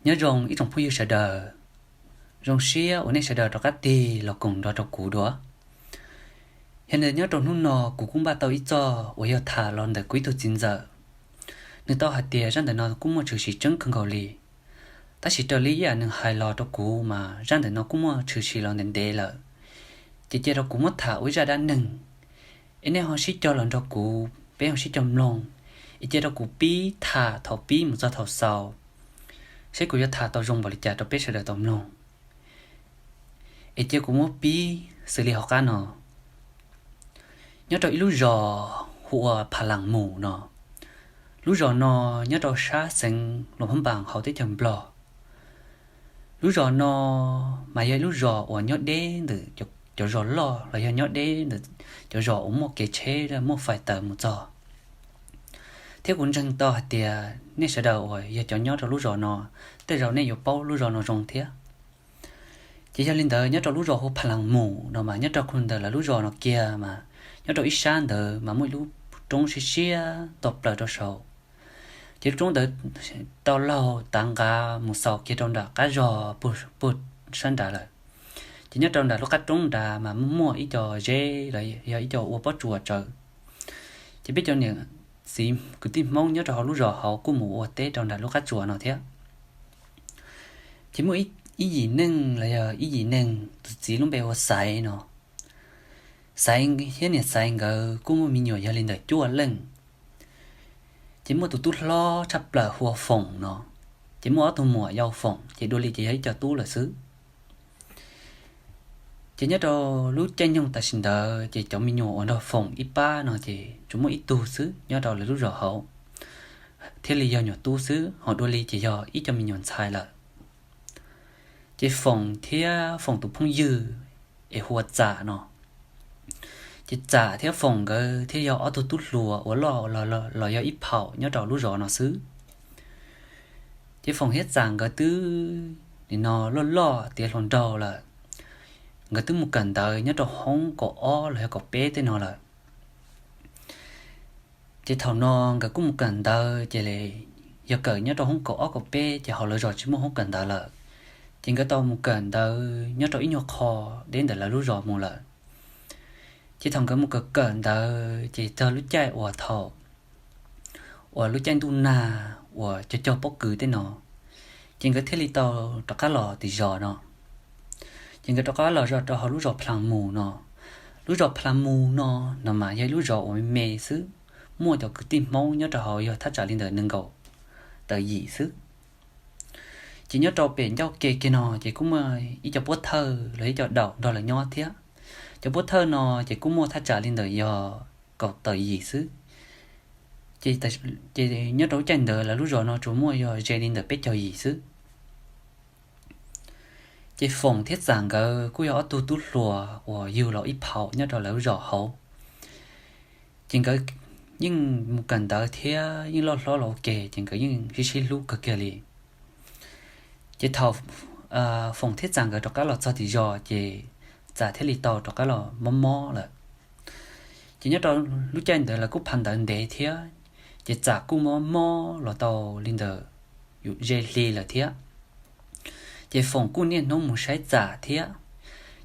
Nyob zoo ib tsoom phooj ywg sawv daws, zoo siab uas nej sawv daws rov qab tig los koom nrog rau kuv dua. Yog li ntawd nyob rau hnub no kuv kuj npaj tau ib txoj uas yog tham los ntawm kuv ib tug txiv ntxawm. Nws tau hais tias zaj ntawm no kuj muaj tshwm sim tseeb kawg nkaus li. Tab sis raws li ib yam nws hais los rau kuv mas zaj ntawm no kuj muaj tshwm sim los ntev ntev lawm. Ces cia rau kuv muab tham ua ib zaj dab neeg, es nej ho sib cog los nrog kuv, peb ho sib cog mloog, es cia rau kuv pib tham thaum pib mus txog thaum xaus, seb kuv yuav tham tau zoo npaum li cas rau peb sawv daws tau mloog. Es cia kuv muab pib xws li hauv qab no. Nyob rau ib lub zos hu ua Pha Las Mus no. Lub zos no nyob rau sab xeev Luas Phab Npas hauv teb chaws Nplog. Lub zos no mas yog ib lub zos uas nyob deb ntawm cov zos loj los yog nyob deb ntawm cov zos uas muaj kev tsheb muaj fais taws mus txog. Thiab kuv ntseeg tau hais tias nej sawv daws uas yog cov nyob rau lub zos no, tej zaum nej yuav paub lub zos no zoo thiab. Ces yog li ntawd nyob rau lub zos hu Pha Las Mus no mas nyob rau khu ntawm lawv lub zos no kiag mas nyob rau ib sab ntawd mas muaj ib lub roob siab siab tau plaws rau saud. Ces lub roob ntawd tau laug tav nqa mus xaus kiag rau nram qab zos puag sab nrad lawm. Ces nyob rau nram lub qab roob nrad mas muaj ib co zeb los yog ib co ua pob tsuas tsawv. Ces peb cov niam txiv kwv tij Hmoob nyob rau hauv lub zos hauv kuj mus ua teb rau nram lub qab tsuas no thiab. Ces muaj ib yim neej los yog ib yim neeg tus txiv lub npe hu ua Xaiv no. Xaiv thiab niam Xaiv nkawd kuj muaj me nyuam yog li ntawm cuaj leej. Ces muaj tus tub hlob tshaj plaws hu ua Foom no, ces muaj ob tug muam yau Foom ces dua li ces yog ib co tub lawm xwb. Ces nyob rau lub caij nyoog tam sim ntawd ces cov me nyuam uas nrog Foom ib pab no ces tsuas muaj ib tug xwb nyob rau lawv lub zos hauv, thiaj li yog nyuam tub xwb, ho dua li ces yog ib co me nyuam ntxhais lawm. Ces Foom thiab Foom tus phooj ywg es hu ua Txam no, ces Txam thiab Foom nkawd thiaj yog ob tug tub hluas uas loj los yog ib phaum nyob rau lub zos no xwb. Ces Foom thiab Txam nkawd twb nim no loj loj tiav hluas nraug lawm, nkawd twb mus kawm ntawv nyob rau hoob kaum ob los yog kaum peb tej no lawm. Ces thaum no nkawd kuj mus kawm ntawv ces yog kawm nyob rau hoob kaum ob kaum peb ces hauv lawv zos tsis muaj hoob kawm ntawv lawm. Ces nkawd tau mus kawm ntawv nyob rau ib nyuag qho deb ntawm lawv lub zos mus lawm. Ces thaum nkawd mus kawm kawm ntawv ces txog lub caij uas thaum uas lub caij ntuj nag uas cog cog pob kws tej no, ces nkawd thiaj li tau rov qab los tim zos no. Ces nkawd rov qab los rau hauv lub zos Pha Las Mus no. Lub zos Pha Las Mus no, no mas yog ib lub zos uas me me xwb, muaj cov kwv tij Hmoob nyob rau hauv yog thaj tsam li ntawm nees nkaum tawm yim xwb. Ces nyob rau pem ncauj ke kiag no ces kuj muaj ib co puab thawj los ib co daum nrog lawv nyob thiab. Cov puab thawj no ces kuj muaj thaj tsam li ntawm yog kaum tawm yim xwb. Ces nyob rau lub caij ntawd lawv lub zos no tsuas muaj yog ze li ntawm peb caug yim xwb. Ces Foom thiab Txam nkawd kuj yog ob tug tub hluas uas yug los ib phaum nyob rau lawv lub zos hauv. Ces nkawd yeej mus kawm ntawv thiab yeej loj hlob los ua ke ces nkawd yeej sib sib hlub kawg kiag li. Ces thaum Foom thiab Txam nkawd rov qab los txog tim zos ces Txam thiaj li tau rov qab los mob mob lawm. Ces nyob rau lub caij ntawd lawv kuj phav ntawv ntev thiab, ces Txam kuj mob mob los tau li ntawd yus ze hli lawm thiab. Ces Foom kuj niaj hnub mus saib Txam thiab.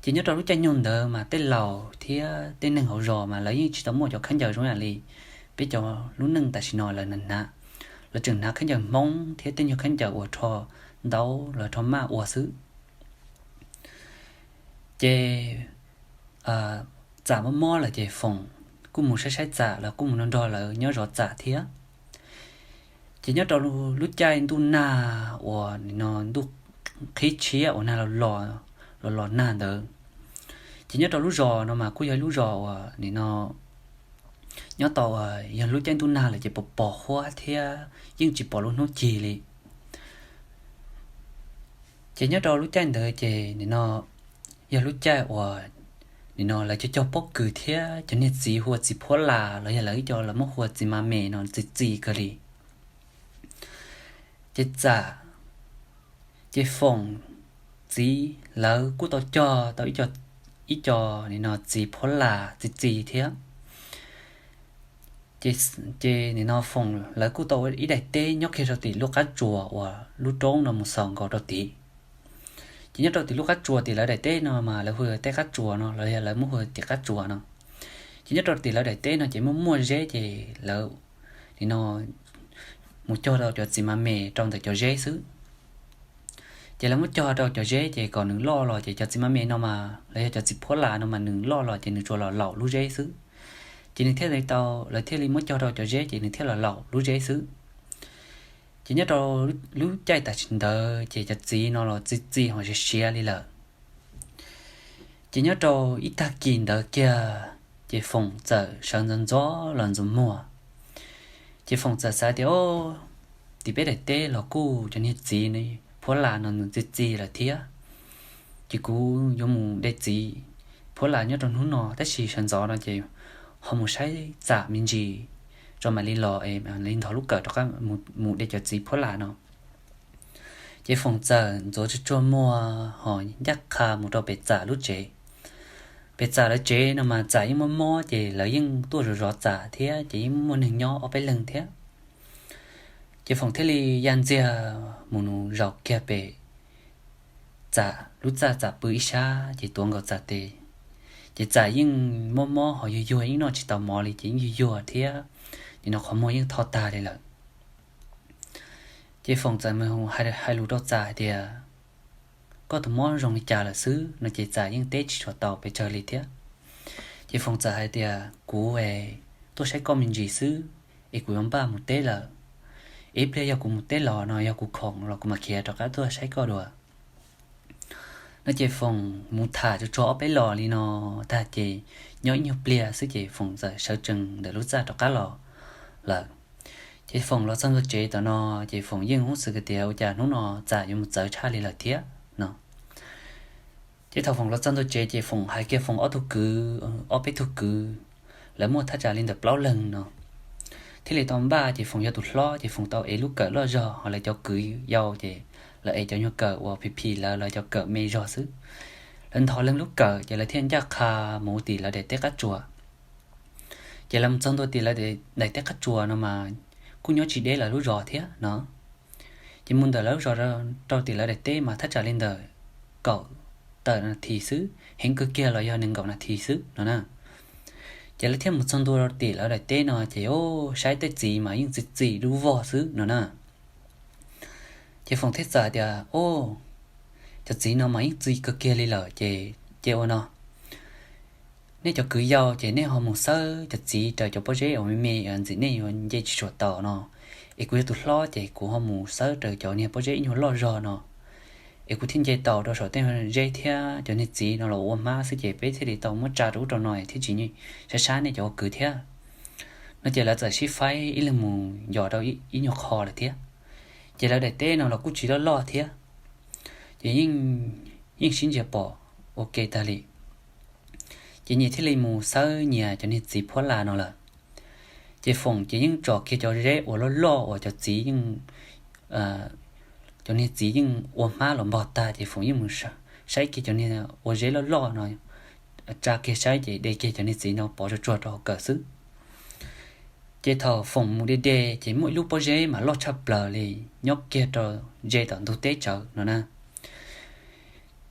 Ces nyob rau lub caij nyoog ntawd mas tej laus thiab tej neeg hauv zos mas lawv yeej tsis tau muaj cov khaub ncaws zoo yam li peb cov lub neej tam sim no lawv hnav. Lawv tseem hnav khaub ncaws Hmoob thiab tej nyuag khaub ncaws uas rho ntaub los rho maj ua xwb. Ces Txam mob mob lawm ces Foom kuj mus saib saib Txam los kuj mus nrog nrog lawv nyob zov Txam thiab. Ces nyob rau lub caij ntuj nag uas nim no ntuj qhib tshiab uas nag los los nag ntawd, ces nyob rau lub zos no mas kuj yog ib lub zos uas nim no nyob tau yog lub caij ntuj nag lawm ces pos pos huab thiab yeej tsis pom lub hnub cig li. Ces nyob rau lub caij ntawd ces nim no yog lub caij uas nim no lawv cog cog pob kws thiab cov niag txiv hu ua txiv phuab las los yog lawv ib co lawv muab hu ua txiv ma me no txi txiv kawg li. Ces Txam, ces Foom txiv lawv kuj tau cog tau ib co nim no txiv phuab las txi txiv thiab. Ces nim no Foom lawv kuj tau ib daim teb nyob kiag rau tim lub qab tsuas uas lub roob no mus xaus nkaus rau tid. Ces nyob rau tim lub qab tsuas tim lawv daim teb no mas lawv hu tias teb qab tsuas no los yog lawv muab hu tias qab tsuas no. Ces nyob rau tim lawv daim teb no ces muaj muaj zeb ces lawv nim no mus cog rau cov txiv ma me rau ntawm cov zeb xwb. Ces lawv muab cog rau cov zeb ces kom nws loj los ces cov txiv ma me no mas los yog cov txiv phuab las no mas nws loj los ces nws tsuas los laum lub zeb xwb. Ces nws thiaj li tau, lawv thiaj li muab cog rau cov zeb ces nws thiaj los laum lub zeb xwb. Ces nyob rau lub caij tam sim ntawd ces cov txiv no los txi txiv ho siav siav li lawm. Ces nyob rau ib tag kis ntawd kiag ces Foom txawm sawv ntxov ntxov los ntxuas muag. Ces Foom txawm xav tias, o, tim peb daim teb los kuj cov niag txiv phuab las no nws txi txiv lawm thiab. Ces kuv yuav mus de txiv phuab las nyob rau hnub no tab sis sawv ntxov no ces ho mus saib txam me ntsis tso mam li los es mam li ntog lub kawm rov qab mus de cov txiv phuab las no. Ces Foom txawm ntxuav tsuag tsuag muag ho ncaj qha mus rau pem txam lub tsev. Pem txam lawv tsev no mas txam yeej mob mob ces lawv yeej tuaj zov zov txam thiab ces yeej muaj neeg nyob ob peb leeg thiab. Ces Foom thiaj li ya ntxiag mus zaum kiag pem txam lub txaj txam pw ib sab ces tuav nkaus txam tes. Ces txam yeej mob mob ho yuag yuag yeej noj tsis tau mov li ces yeej yuag yuag thiab nim no qhov muag yeej tho tag li lawm. Ces Foom txawm hais lus rau txam hais tias, koj tus mob zoo li cas lawm xwb no ces txam yeej teb tsis tshua tau pes tsawg li thiab. Ces Foom txawm hais tias, kuv tuaj saib koj me ntsis xwb es kuv yuav npaj mus teb lawm. Ib pliag yog kuv mus teb los no yog kuv khoom los kuv mam khiav rov qab tuaj saib koj dua no. Ces Foom mus tham tsuag tsuag ob peb los li no tag ces nyob ib nyuag pliag xwb ces Foom txawm sawv tsees ntawm lub txaj rov qab los lawm. Ces Foom los txog ntua tsev tom no ces Foom yeej hnub xwm tias ua cas hnub no txam yuav mus txawv tshaj li lawm thiab no. Ces thaum Foom los txog ntua tsev ces Foom hais kiag Foom ob tug kwv, ob peb tug kwv, lawv muaj thaj tsam li ntawm plaub leeg no thiaj li tau npaj ces Foom yog tus hlob ces Foom tau ev lub kawm loj zog ho lawv cov kwv yau ces lawv ev cov nyuag kawm uas phim phim lawv, lawv cov kawm me zog xwb. Lawv ntho leej lub kawm ces lawv thiaj ncaj qha mus tim lawv daim teb qab tsuas. Ces lawv mus txog ntua tim lawv daim teb qab tsuas no mas kuj nyob tsis deb lawv lub zos thiab no. Ces mus ntawm lawv lub zos rau tim lawv daim teb mas thaj tsam li ntawm kaum tawm nas this xwb, heev kawg kiag los yog nees nkaum nas this xwb no na. Ces lawv thiaj mus txog ntua rau tim lawv daim teb no ces saib tej txiv mas yeej txi txi dub vog xwb no na. Ces Foom thiaj txawm tias, o, cov txiv no mas yeej txi kawg kiag li lawm ces cia ua no, nej cov kwv yau ces nej ho mus xawb cov txiv raws cov pob zeb uas me me ntxim nej yuav nce tsis tshua tau no, es kuv yog tus hlob ces kuv ho mus xawb raws cov niag pob zeb ib nyuag loj zog no, es kuv thiaj nce tau rau saum tej zeb thiab cov niag txiv no los ua hmab xwb ces peb thiaj li tau muab tsa rau ub rau no thiaj tsis sab sab nej cov ua kwv thiab no. Ces lawv txawm sib faib ib leeg mus yos rau ib nyuag qho lawm thiab. Ces lawv daim teb no los kuj tsis loj loj thiab, ces yeej sib ntsia pom ua ke tag li. Ces nyias thiaj li mus xawb nyias cov niag txiv phuab las no lawm. Ces Foom ces yeej tsom kiag cov zeb uas loj loj uas cov txiv yeej, cov niag txiv yeej ua hmab los npog tag ces Foom yeej mus saib kiag cov niag ua zeb loj loj no, tsa kiag saib ces de kiag cov niag txiv no pov tsuag tsuag rau hauv kawm xwb. Ces thaum Foom mus de de ces muaj ib lub pob zeb mas loj tshaj plaws li nyob kiag rau ze tom ntug teb tsawv no na.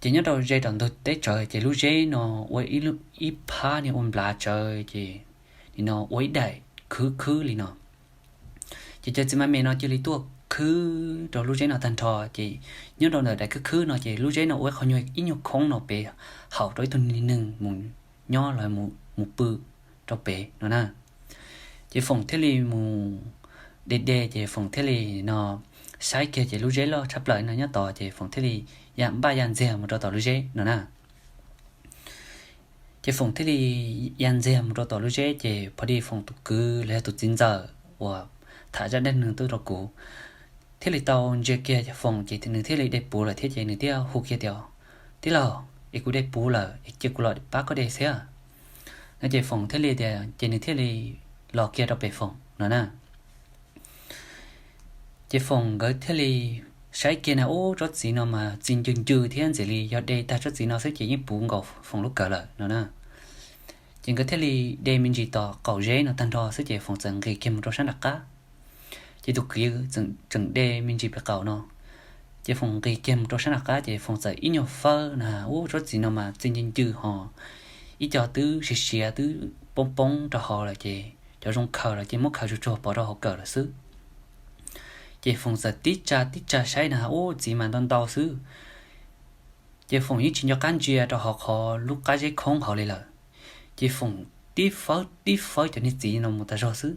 Ces nyob rau ze tom ntug teb tsawv ces lub zeb no ua ib phab niag ua nplav tsawv ces nim no ua ib daim khwb khwb li no. Ces cov txiv ma me no cia li tuaj khwb rau lub zeb no tag nrho ces nyob rau ntawm daim khwb khwb no ces lub zeb no ua ib qho nyuag ib nyuag khoob no pem haum rau ib tug niag neeg mus nyob los mus pw rau pem no na. Ces Foom thiaj li mus de de ces Foom thiaj li no saib kiag ces lub zeb loj tshaj plaws no nyob tod ces Foom thiaj li ya npaj ya ntxiag mus rau tom lub zeb no na. Ces Foom thiaj li ya ntxiag mus rau tom lub zeb ces pho di Foom tus kwv los yog tus txiv ntxawm uas tham zaj dab neeg tuaj rau kuv thiaj li tau ntsia kiag Foom ces nws thiaj li de puv lawm thiab ces nws thiaj hu kiag tias, tij laug, es kuv de puv lawm es cia kuv los pab koj de xwb no. Ces Foom thiaj li tias ces nws thiaj li los kiag rau pem Foom no na. Ces Foom nkawd thiaj li saib kiag na, ub, tsob txiv no mas txi ncw ncw thiab ntxim li yog de tag tsob txiv no xwb ces yeej puv nkaus Foom lub kawm lawm no na. Ces nkawd thiaj li de me ntsis tom qaum zeb no tag nrho xwb ces Foom txawm nqis kiag mus rau sab nram qab. Ces tus kwv tseem de me ntsis pem qaum no, ces Foom nqis kiag mus rau sab nram qab ces Foom txawm ib nyuag fawb na, ub, tsob txiv no mas txi ncw ncw ho ib co twb siav siav twb poob poob rau hauv lawm ces cov zoo khaws los ces muab khaws tsuag tsuag pov rau hauv kawm lawm xwb. Ces Foom txawm tib tsa tib tsa saib na, ub, txiv mas ntau ntau xwb. Ces Foom yeej tsis nco qab ntsia rau hauv qhov lub qab zeb khoob hauv li lawm. Ces Foom tib fawb tib fawb cov niag txiv no mus tas zog xwb.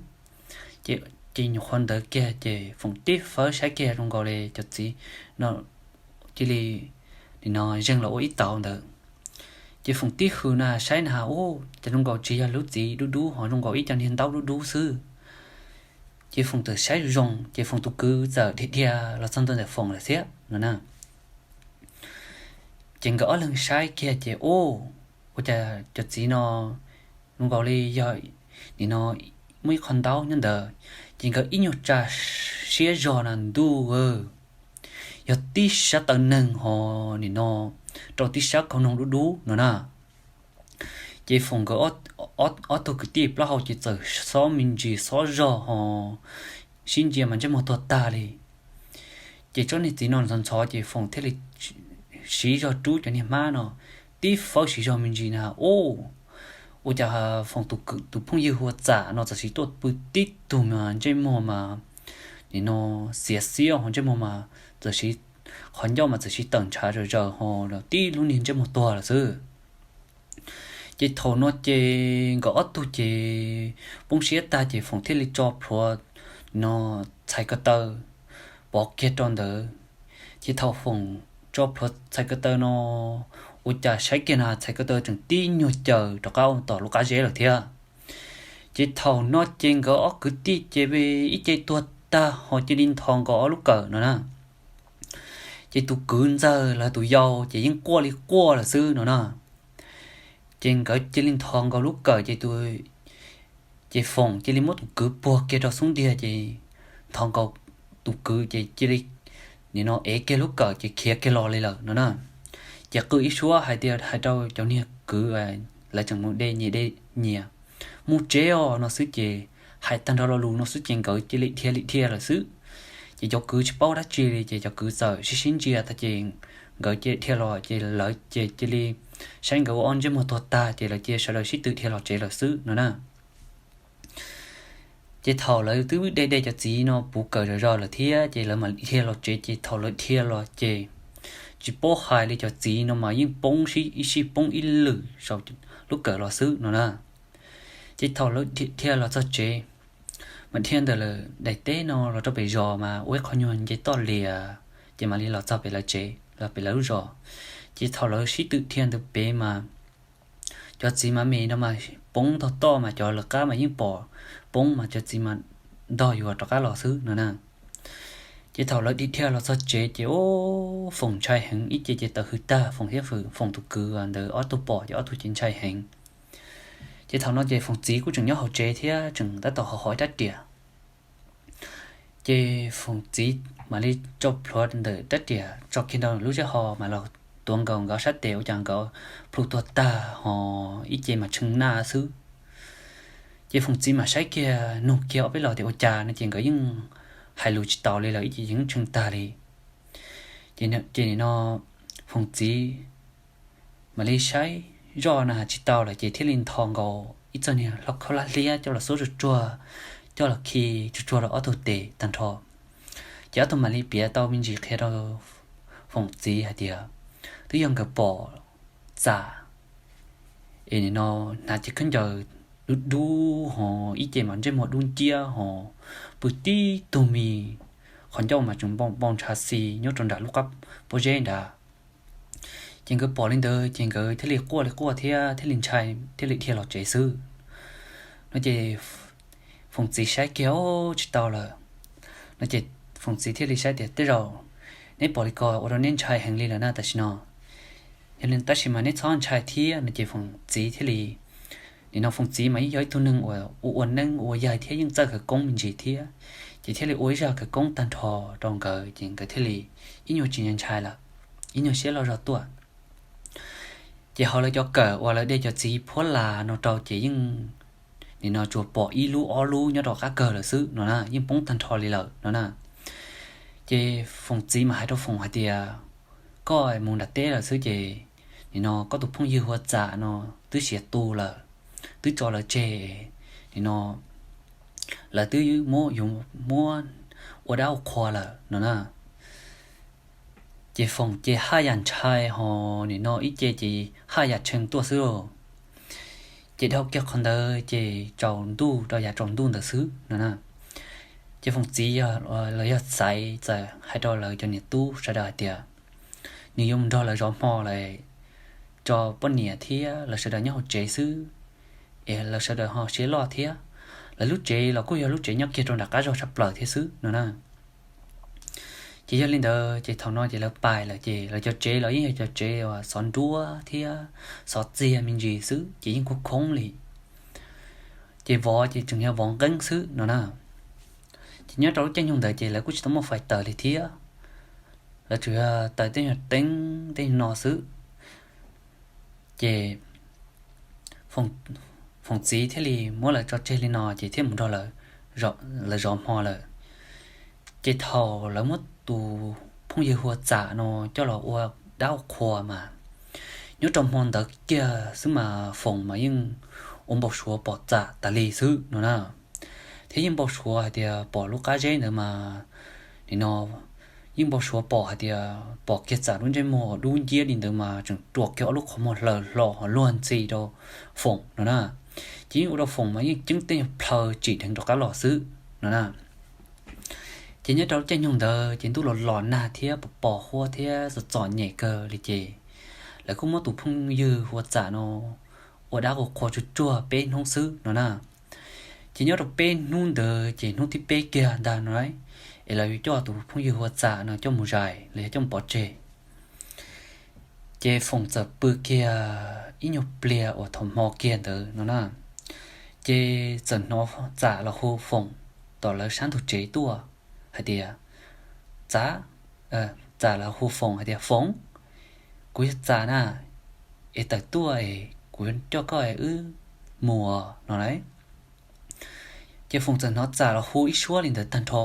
Ces nyuam qhuav ntawd kiag ces Foom tib fawb saib kiag zoo nkaus li cov txiv no cia li nim no zeeg los ua ib tauv ntawd. Ces Foom tib hws na saib na, ub, ces zoo nkaus tsis yog lub txiv dub dub ho zoo nkaus ib co niag ntaub dub dub xwb. Ces Foom txawm saib zoo zoo ces Foom tus kwv txawm dhia dhia los txog ntua ntawm Foom lawm thiab no na. Ces nkawd ob leeg saib kiag ces, ub, ua cas cov txiv no zoo nkaus li yog nim no muaj ib qho ntaub nyob ntawd. Ces nkawd ib nyuag tsa siab zog na, ntuj, yog tib sab taw neeg ho nim no rau tib sab kaug noog dub dub no na. Ces Foom nkawd ob tug kwv tij plaub hau ces txawm xob me ntsis xob zog ho sib ntsia mas ntsej muag tuag tag li. Ces tsob niag txiv no ntxhov ntxhov ces Foom thiaj li siv zog rub cov niag hmab no tib fawb siv zog me ntsis na, ub, ua cas Foom tus phooj ywg hu ua Txam no txawm siv tuaj pw tib tug mas ntsej muag mas nim no xiav xiab ho ntsej muag mas txawm siv qhov ncauj mas txawm siv tawm ntshav zawm zaws ho tib lub niag ntsej muag tuag lawm xwb. Ces thaum no ces nkawd ob tug ces poob siab tag ces Foom thiaj li tso plhuav no txhais ko taw pov kiag rau ntawd. Ces thaum Foom tso plhuav txhais ko taw no, ua cas saib kiag na txhais ko taw tseem tib nyuag caws rov qab tom lub qab zeb lawm thiab. Ces thaum no ces nkawd ob kwv tij ces ib ce tuag tag ho cia li nthos nkaus ob lub kawm no na. Ces tus kwv ntxawg los tus yau ces yeej quaj li quaj lawm xwb no na. Ces nkawd cia li nthos nkaus lub kawm ces tus, ces Foom cia li muab tus kwv puag kiag rau xub ntiag ces nthos nkaus tus kwv ces cia li nim no ev kiag lub kawm ces khiav kiag los li lawm no na. Ces qw ib suab hais tias hais rau cov niag kwv, lawv tseem mus de nyias de nyias mus tsev os no xwb ces hais tag nrho lo lus no xwb ces nkawd cia li dhia li dhia lawm xwb. Ces cov kwv tsis paub dab tsi li ces cov kwv txawm sib sib ntsia tag ces nkawd cia li dhia los ces lawv ces cia li saib nkawd ua ob ntsej muag tuag tag ces lawv cia sawv daws sib tw dhia los tsev lawm xwb no na. Ces thaum lawv twb de de cov txiv no puv kawm zom zaws lawm thiab ces lawv mam dhia los tsev ces thaum lawv dhia los ces tsis paub hais li cov txiv no mas yeej poob sib ib sij poob ib lwm saum lub kawm los xwb no na. Ces thaum lawv dhia los txog tsev, mas dhia ntawm lawv daim teb no los rau pem zos mas ua ib qho nyuag nce toj lias, ces mam li los txog pem lawv tsev los pem lawv lub zos. Ces thaum lawv sib tw dhia ntawd pem mas cov txiv mas me no mas poob ntog toj mas cov lawv qab mas yeej pom poob mas cov txiv mas ntog yuav rov qab los xwb no na. Ces thaum lawv dhia dhia los txog tsev ces ub, Foom ntshai heev, ib ce ces tawm hws tag, Foom thiab Foom tus kwv ntawd ob tug pom ces ob tug ces ntshai heev. Ces thaum no ces Foom txiv kuj tseem nyob hauv tsev thiab tseem tab tom ho hov rab riam. Ces Foom txiv mam li tso plhuav ntawm rab riam tso kiag rau lub zeb ho mas los tuav nkaus nkawd ob sab tes ua cas nkawd plhu tuag tag ho ib ce mas tshee naj xwb. Ces Foom txiv mam saib kiag nug kiag ob peb los tias ua cas no ces nkawd yeej hais lus tsis taus li lawm, ib ce yeej tshee tag li. Ces nim no Foom txiv mam li saib zoj na tsis tau lawm ces thiaj li nthos nkaus ib txoj niag hlau khaub hlab hliab coj los xuab tsuag tsuag, coj los khi tsuag tsuag rau ob tug tes tag nrho. Ces ob tug mam li piav tau me ntsis qhia rau Foom txiv hais tias twb yog nkawd pom Txam es nim no hnav cev khaub ncaws dub dub ho ib ce mas ntsej muag dub nciab ho pw tib tug mis, qhov ncauj mas tseem npau npau ntshav xis nyob rau nram lub qab pob zeb nrad. Ces nkawd pom li ntawd ces nkawd thiaj li quaj li quaj thiab thiaj li ntshai thiaj li dhia los tsev xwb. No ces Foom txiv saib kiag, o, tsis tau lawm. No ces Foom txiv thiaj li saib tias tej zaum neb pom li ko ua rau neb ntshai heev li lawm na tam sim no. Yog li tab sis mas neb txhob ntshai thiab no ces Foom txiv thiaj li, nim no Foom txiv mas yeej yog ib tug neeg uas ua ua neeb ua yaig thiab yeej txawj khawv koob me ntsis thiab, ces thiaj li ua ib zaj khawv koob tag nrho rau nkawd ces nkawd thiaj li ib nyuag tsis ntshai lawm, ib nyuag siab loj zog tuaj. Ces hauv lawv cov kawm uas lawv de cov txiv phuab las no rau ces yeej nim no tsuas pom ib lub ob lub nyob rau qab kawg lawm xwb no na, yeej poob tag nrho li lawm no na. Ces Foom txiv mas hais rau Foom hais tias, koj mus nram teb lawm xwb ces nim no koj tus phooj ywg Hua Txam no twb siav tu lawm, twb tso lawv tseg, nim no lawv twb muab, yuav muab ua dab ua qhua lawm no na. Ces Foom ces haj yam ntshai ho nim no ib ce ces haj yam tshee tuaj xwb lauj. Ces dhau kiag qhov ntawd ces tsaus ntuj rau yav tsaus ntuj ntawd xwb no na. Ces Foom txiv yog, los yog Xaiv txawm hais rau lawv cov niam tub sawv daws hais tias, nws yuav mus nrog lawv zov hmo lawm, tso poj niam thiab lawv sawv daws nyob hauv tsev xwb, es lawv sawv daws ho siab loj thiab. Lawv lub tsev los kuj yog lub tsev nyob kiag rau nram qab zog tshaj plaws thiab xwb no na. Ces yog li ntawd ces thaum no ces lawv pais lawm ces lawv cov tsev los yeej yog cov tsev uas xov nruab thiab xov txiag me ntsis xwb ces yeej khoob khoob li. Ces vov ces tseem yog vov nqeeb xwb no na. Ces nyob rau lub caij nyoog ntawd ces lawv kuj tsis tau muaj fais taws li thiab, lawv tsuas yog taws tej nyuag teeb tej nyuag no xwb. Ces Foom txiv thiaj li muab lawv tso tseg li no ces thiaj mus nrog lawv zov hmo lawm. Ces thaum lawv muab tus phooj ywg Hua Txam no coj los ua dab ua qhua mas nyob rau hmo ntawd kiag xwb mas Foom mas yeej ua npau suav pom Txam tas li xwb no na. Thiab yeej npau suav hais tias pom lub qab zeb ntawd mas nim no yeej npau suav pom hais tias pom kiag Txam lub ntsej muag dub nciab li ntawd mas tseem rua kiag ob lub qhov muag hlaws hlo ho luag ntxhi rau Foom no na. Ces yeej ua rau Foom mas yeej ceeb tej nyuag plhaw tsim dheev rov qab los xwb no na. Ces nyob rau lub caij nyoog ntawd ces ntuj los los nag thiab pos pos huab thiab txom txom nyem kawg li ces lawv kuj muab tus phooj ywg Hua Txam no ua dab ua qhua tsuag tsuag peb hnub xwb no na. Ces nyob rau peb hnub ntawd ces hnub thib peb kiag ntag no es lawv yuav coj tus phooj ywg Hua Txam no coj mus zais los yog coj mus pov tseg. Ces Foom txawm pw kiag ib nyuag pliag uas thaum hmo kiag ntawd no na, ces txawm hnov Txam los hu Foom tom lawv sab ntug tsev tuaj hais tias, Txam, Txam los hu Foom hais tias, Foom, kuv yog Txam na, es tawm tuaj es kuv yuav coj koj es wb mus no lauj. Ces Foom txawm hnov Txam los hu ib suab li ntawd tag nrho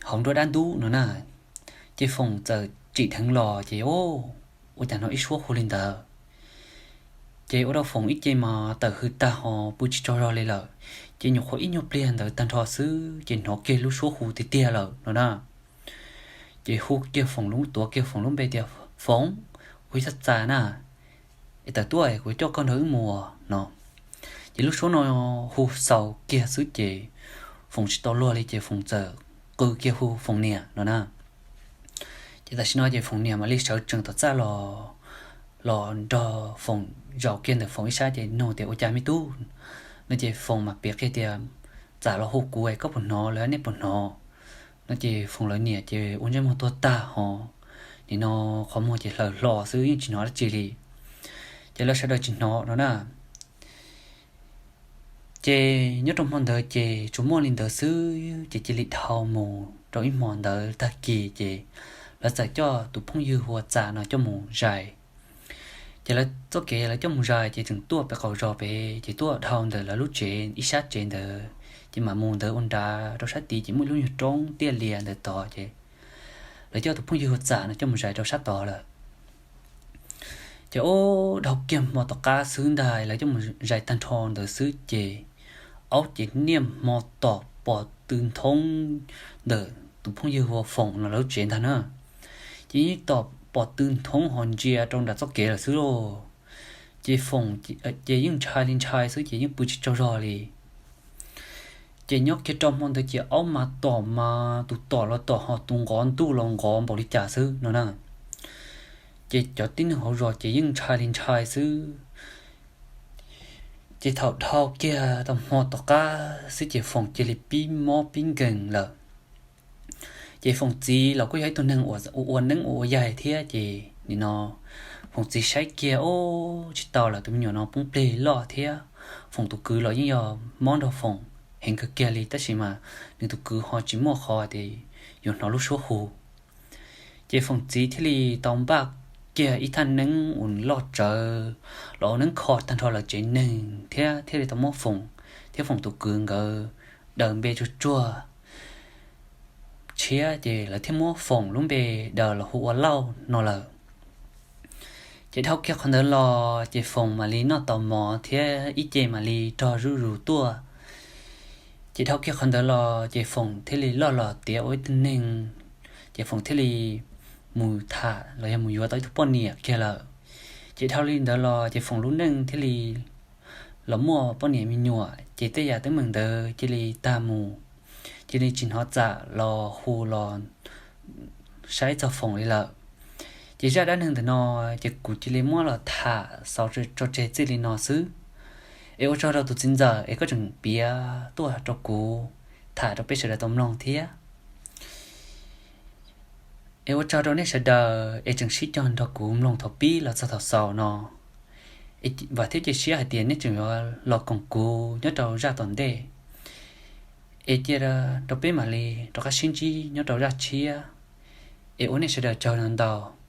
hauv nruab dab ntub no na. Ces Foom txawm tsim dheev los ces ua cas hnov ib suab hu li ntawd. Ces ua rau Foom ib ce mas tawm hws tag ho pw tsis tsaug zog li lawm. Ces nyuam qhuav ib nyuag pliag ntawd tag nrho xwb ces hnov kiag lub suab hu tiag tiag lawm no na. Ces hu kiag Foom lub, tuav kiag Foom lub npe tias, Foom, kuv yog Txam na, es tawm tuaj es kuv coj koj nrog wb mus no. Ces lub suab no hu xaus kiag xwb ces Foom tsis tau luag li ces Foom txawm qw kiag hu Foom niam no na. Ces tam sim no ces Foom niam mam li sawv tsees tom txaj los, los nrog Foom zaum kiag ntawm Foom ib sab ces nug tias, Ua cas me tub? No ces Foom mam piav qhia tias, Txam los hu kuv es koj puas hnov, los yog nej puas hnov? No ces Foom lawv niam ces ua ntsej muag tuag tag ho nim no qhov muag ces hlaws hlo xwb yeej tsis hnov dab tsi li. Ces lawv sawv daws tsis hnov no na. Ces nyob rau hmo ntawd ces tsuas muaj li ntawd xwb ces cia li dhau mus rau ib hmo ntawd tag kis ces lawv txawm coj tus phooj ywg Hua Txam no coj mus zais. Ces lawv txoj kev lawv coj mus zais ces tseem tuaj pem qaum zos pem ces tuaj dhau ntawm lawv lub tsev ib sab tsev ntawd, ces mam mus ntawd ua nrad rau sab tid ces muaj ib lub nyuag roob tiaj lias ntawd tod ces lawv coj tus phooj ywg Hua Txam no coj mus zais rau sab tod lawm. Ces ub, dhau kiag hmo tom qab xwb ntag lawv coj mus zais tag nrho ntawd xwb ces aub ces niaj hmo tom pom tw nthoob ntawm tus phooj ywg Hua Foom no lawv lub tsev ntag na. Ces yeej tom pom tw nthoob ho ntsia rau nram txoj kev lawm xwb lauj. Ces Foom ces yeej ntshai li ntshai xwb ces yeej pw tsis tsaug zog li. Ces nyob kiag rau hmo ntawd ces aub mas tom mas tus tom los tom ho tus nqov ntuj los nqov npaum li cas xwb no na. Ces cov tib neeg hauv zos ces yeej ntshai li ntshai xwb. Ces thaum dhau kiag tau hmo tom qab xwb ces Foom cia li pib mob pib nkees lawm. Ces Foom txiv los kuj yog ib tug neeg ua ua neeb ua ua yaig thiab ces nim no Foom txiv saib kiag ub tsis tau lawm, tus me nyuam no poob plig loj thiab. Foom tus kwv los yeej yog mob nrog Foom heev kawg kiag li tab sis mas nws tus kwv ho tsis muaj qhov tias yuav hnov lub suab hu. Ces Foom txiv thiaj li tau npaj kiag ib thaj neeb uas loj tsawv los ua neeb kho tag nrho lawv tsev neeg thiab thiaj li tau muab Foom thiab Foom tus kwv nkawd daws npe tsuag tsuag tshiab, ces lawv thiaj muab Foom lub npe daws los hu ua Lauj no lawm. Ces dhau kiag qhov ntawd los ces Foom mam li noj tau mov thiab ib ce mam li rog zuj zus tuaj. Ces dhau kiag qhov ntawd los ces Foom thiaj li loj los tiav ua ib tug neeg, ces Foom thiaj li mus tham los yog mus yuav tau ib tug poj niam kiag lawm. Ces dhau li ntawd los ces Foom lub neej thiaj li los muaj poj niam me nyuam, ces tej yam teeb meem ntawd cia li tag mus, cia li tsis hnov tsam los hu los saib txog Foom li lawm. Ces zaj dab neeg ntawm no ces kuv cia li muab los tham xaus tso tseg txij li no xwb. Es ua tsaug rau tus txiv ntxawm es koj tseem piav tuaj rau kuv tham rau peb sawv daws tau mloog thiab. Es ua tsaug rau nej sawv daws es tseem sib cog nrog kuv mloog thaum pib los txog thaum xaus no. Vam thiab cia siab hais tias nej tseem yuav los koom kuv nyob rau zaj tom ntej. Es cia rau peb mam li rov qab sib ntsib nyob rau zaj tshiab. Es ua nej sawv daws tsaug ntau ntau.